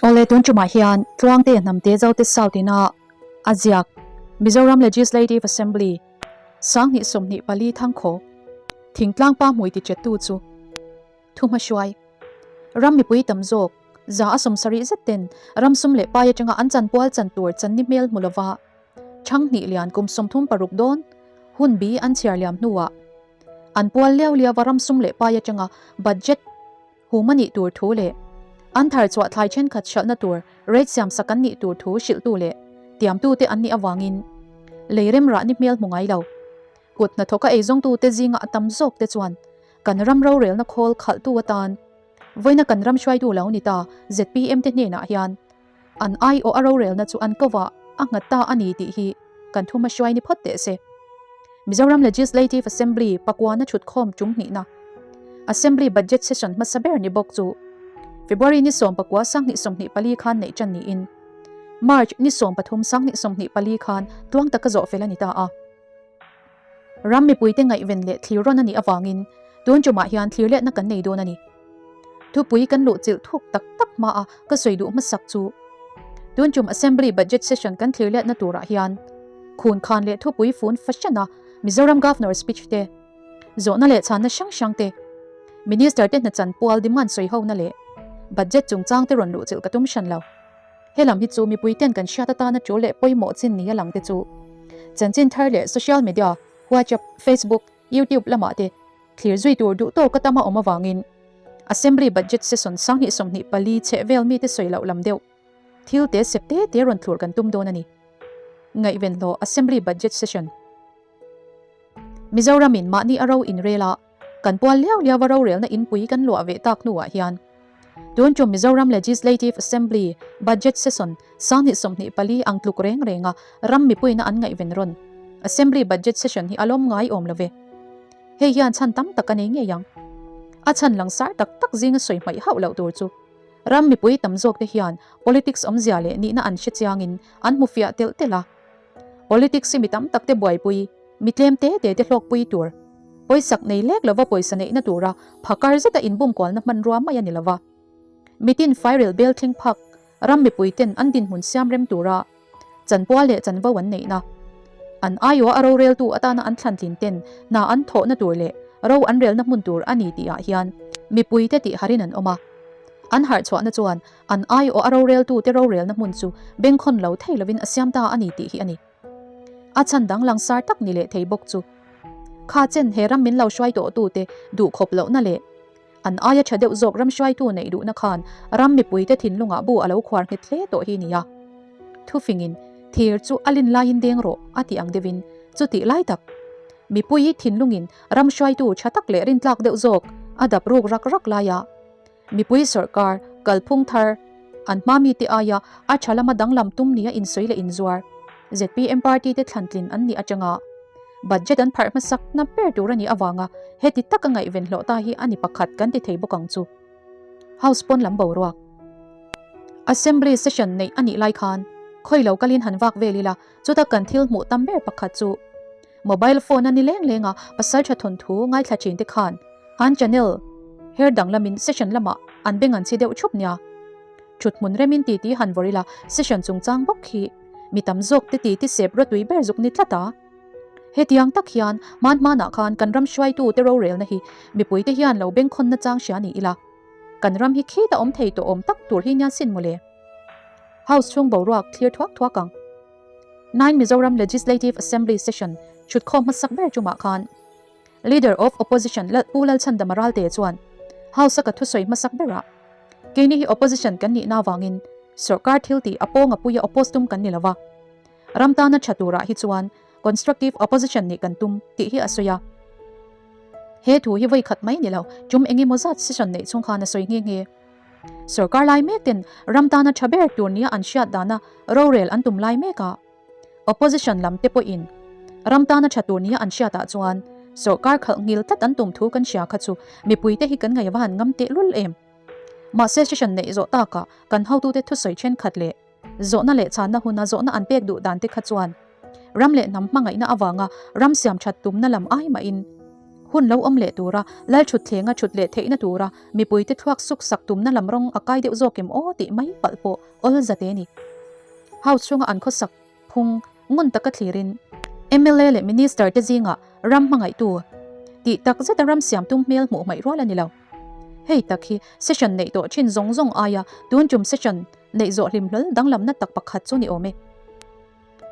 Awle tun tumah hian Tluangte Hnamte Zote South ina a ziak Mizoram Legislative Assembly Sanghnih 24 Thangkhaw Thingtlang pa hmui tichettu chu Thuhmahruai Ram mipui tam zawk 70% zet ten ram sum leh pai atanga an chanpual chan tur channi hmel hmu lova Thanghnih lian kum 36 dawn hun bi an chhiar liam hnuah an pual liau liau a ram sum leh pai atanga budget hum a nih tur thu leh an thar chhuah thlai thenkhat hralhna tur rate siam sak an nih tur thu hrilhtu leh tiamtute an nih avangin lei rem rah ni hmel hmu ngai lo. Kut hnathawka eizawngtute zinga a tam zawk te chuan kan ram rorelna khawl khalhtu atan vawiina kan ram hruaitu lo ni ta zpm te hnenah hian an aiawh a rorelna chu an kovah a nghat ta a ni tih hi kan thuma hruai ni phawt teh se. Mizoram Legislative Assembly pakuana thutkhawm tum hnihna Assembly Budget Session hmasa ber ni bawk chu February ni 19 2024 khan neih tan niin March ni 13 2024 khan tluang taka zawh fel a ni ta a. Ram mipuite ngaihven leh thlir rawn a nih avangin tun tumah hian thlir letna kan nei dawn a ni. Thupui kan luh chilh thuk tak tak hma a ka sawi duh hmasak chu tun tum Assembly Budget Session kan thlir letna turah hian khun khan leh thupui fun fahran a Mizoram Governor speech te, zawhna leh chhanna hrang hrang te, Minister te hnachan pual demand sawi hona leh budget chungchang te rawn luh chilh ka tum hran lo. He lam hi chu mipui ten kan hriat atana tul leh pawimawh chin ni a lang te chu chanchin thar leh social media, WhatsApp, Facebook, YouTube lamah te thlir zui tur duh tawk a tam a awm avangin Assembly Budget Session 2024 chheh vel mite sawi loh lam deuh thil te sep te te rawn thlur kan tum dawn a ni. Ngaihven hlawh Assembly Budget Session Mizoramin mahni a ro inrel a, kan pual liau liau a rorelna inpui kan luah ve tak hnuah hian tun tum Mizoram Legislative Assembly Budget Session 2024 ang tluk reng renga ram mipuina an ngaihven rawn Assembly Budget Session hi a lawm ngai awm lo ve. Hei hian chhan tam tak a nei ngei ang. A chhan langsar tak tak zinga sawi hmaih hauh loh tur chu ram mipui tam zawk te hian politics awmzia leh nihna an hre chiangin an hmu fiah telh telh a. Politics hi mi tam tak te buaipui, mi tlem te te te hlawkpui tur, pawisak nei lek lova pawisa neihna tura phakar zeta inbumkualna hmanrua mai a ni lova. Mitin fairel bel thleng phak ram mipui ten an dinhmun siam rem tura chanpual leh chanvo an neihna, an aiawha a roreltu atana an thlantlin ten hna an thawhna tur leh ro an relna hmun tur a ni tihah hian mipui te tih harin an awm a. An harh chhuahna chuan an aiawh a roreltute rorelna hmun chu bengkhawn lo thei lovin a siam ta a ni tih hi a ni. A chhan dang langsar tak ni leh thei bawk chu kha chen he ram min lo hruai tawhtute duh khawp lohna leh an aia tha deuh zawk ram hruaitu neih duhna khan ram mipuite thinlungah bu a lo khuar nghet hle tawh hi nia. Thufingin thir chu a lin laiin deng rawh a tih ang deuhin chutih lai tak mipui thinlungin ram hruaitu tha tak leh rintlak deuh zawk a dap ruk rak rak laia Mipui sawrkar, kalphung thar, an hma mite aia a tha lama danglam tum nia insawi leh inzuar, zpm party te thlantlin an nih atanga budget an pharh hmasak na ber tur a nih avanga heti taka ngaihven hlawh ta hi a ni pakhat kan ti thei bawk ang chu. House pawn lam boruak. Assembly session neih a nih lai khan khawi lo kalin han vak vel ila chuta kan thil hmuh tam ber pakhat chu Mobile phone a ni leng leng a, pasal tha thawnthu ngaithla thin te khan an channel her danglamin session lamah an beng an chhi deuh thup nia. Thut hmun remin titi han vawr ila session chungchang bawk hi mi tam zawk te titi sep rawtui ber zuk ni tlat a. Hetiang tak hian hman hmanah khan kan ram hruaitu te rorelna hi mipui te hian lo bengkhawn nachang hria ni ila kan ram hi khita awm thei tawh awm tak tur hi nia sin mawle. House chhung boruak thlir thuak thuak ang. Nine Mizoram Legislative Assembly Session thutkhawm hmasak ber tumah khan Leader of Opposition Pu Lalchhandama Ralte chuan House a ka thusawi hmasak berah keini hi Opposition kan nihna avangin sawrkar thil tih a pawng a puia oppose tum kan ni lova, ram tana tha turah hi chuan Constructive Opposition nih kan tum tih hi a sawi a. He thu hi vawi khat mai ni lo, tum engemaw zat session neih chhung khan a sawi nghe nghe. Sawrkar lai mek ten ram tana tha ber tur nia an hriat dana rorel an tum lai mek a, opposition lam te pawhin ram tana tha tur nia an hriatah chuan sawrkar khalh ngil tlat an tum thu kan hria kha chu mipui te hi kan ngaih va han ngam teh lul em. Mahse session neih zawh takah kan hotute thusawi thenkhat leh zawhna leh chhanna huna zawhna an pek duh dan te kha chuan ram leh hnam hmangaihna avanga ram siam that tumna lam ai mahin. Hun lo awm leh tura Lalṭhutthlenga ṭhut leh theihna tura mipuite thluak suk sak tumna lam rawng a kai deuh zawk em aw tih mai palh pawh awl zate a ni. House chhunga an khawsak phung ngun taka thlirin mla leh Minister te zingah ram hmangaihtu tih tak zeta ram siam tum hmel hmuh hmaih rual a ni lo. Hei tak hi session neih tawh thin zawng zawng aia tun tum session neih zawh hlim hlawl danglamna tak pakhat chu ni awm e.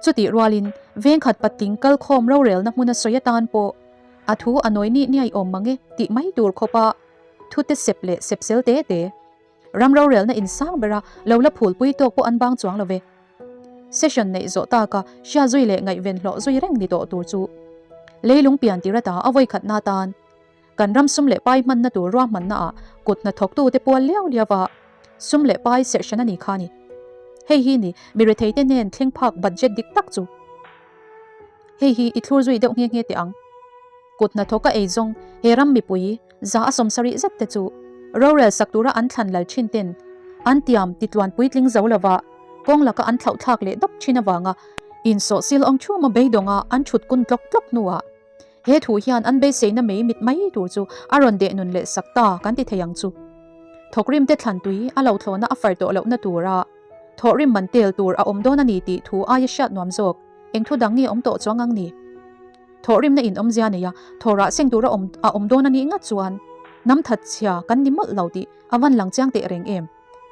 Chutih rualin vengkhat patling kalkhawm rorelna hmuna sawi atan pawh a thu a nawi nih niai awm mang e tih mai tur khawpa thute sep leh sep sel te te ram rorelna insang bera lo la phulpui tawk pawh an bang chuang lo ve. Session neih zawh taka hria zui leh ngaihven hlawh zui reng ni tawh tur chu leilung pian tir ata a vawikhatna atan Kan ram sum leh pai hmanna tur ruahmannaah kut hnathawktute pual liau liau a, sum leh pai serhhran a ni kha a ni. Hei hi ni mi retheite nen thleng phak budget dik tak chu. Hei hi i thlur zui deuh nghe nghe teh ang. Kut hnathawka ei zawng he ram mipui za a sawmsarih zet te chu rorel sak tura an thlan lal thin ten an tiam titluan puitling zo lova kawng laka an thlauh thlak leh dawp thin avanga insawhsil awng thuma beidawnga an thut kun tlawk tlawk hnuah He thu hian an beiseina mei mit mai tur chu a rawn deh nun leh sak ta kan ti thei ang chu. Thawkrim te thlan tui a lo thlawhna a far tawh lohna tura thawhrim man tel tur a awm dawn a ni tih thu aia hriat nuam zawk eng thu dang nge awm tawh chuang ang ni? Thawhrimna in awmzia nei a, thawhrah seng tura awm a awm dawn a nih ngat chuan hnam that chhia kan ni mawlh lo tih a van lang chiang teh reng em?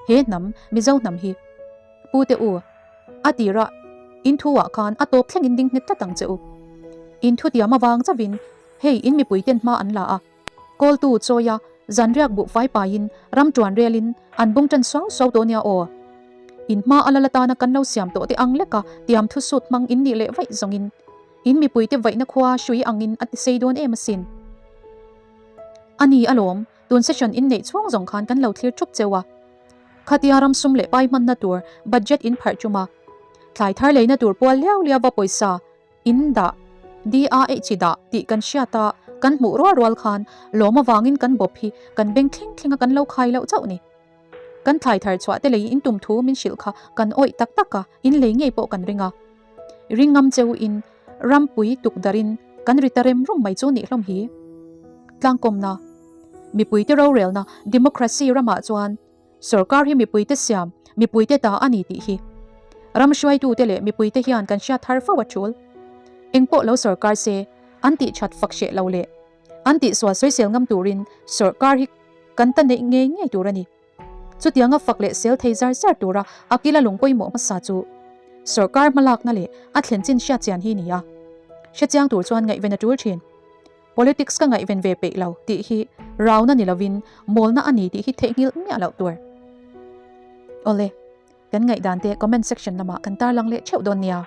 He hnam, Mizo hnam hi. Pu te u, a tirah in thu ah khan a tawp thlengin ding nghet tlat ang che u. In thu tiam avang chauhin hei in mipui ten hma an la a, kawltu chawia zanriak buhfai paiin ram tuan relin an bung tan suau suau tawh nia aw. In hma a lal atana kan lo siam tawh te ang leka tiam thu sut hmang in nih leh vaih zawngin in mipui te vaihna khua hrui angin a ti sei dawn em asin. A ni alawm, tun session in neih chhung zawng khan kan lo thlir thup cheu a. Khatia ram sum leh pai hmanna tur budget in pharh tum a, thlai thar leina tur pual liau liau va pawisa in dah, DAH dah tih kan hriat a, kan hmuh rual rual khan lawm avangin kan bawp hi kan beng thleng thleng a kan lo khai loh chauh ni. Kan thlai thar chhuah te lei in tum thu min hrilh kha kan awih tak tak a, in lei ngei pawh kan ring a. Ring ngam cheu in rampui tukdarh in kan ri ta rem rum mai chu nih hlawm hi. Tlangkawmna. Mipuite rorelna democracy ramah chuan sorkar hi mipuite siam, mipuite ta a ni tih hi ram hruaitute leh mipuite hian kan hriat thar fo a tul. Engpawh lo sorkar se an tih that fak hreh lo leh an tihsual sawisel ngam turin sorkar hi kan ta neih ngei ngei tur a ni. Chutianga fak leh sel thei zar zar tura a kila lung pawimawh hmasa chu sorkar hmalakna leh a thlen chin hriatchian hi ni a. Hrechiang tur chuan ngaihven a tul thin. Politics ka ngaihven ve peih lo tih hi rauna ni lovin mawlna a ni tih hi theihnghilh miah loh tur. Awle, kan ngaihdan te comment section lamah kan tarlang leh theuh dawn nia.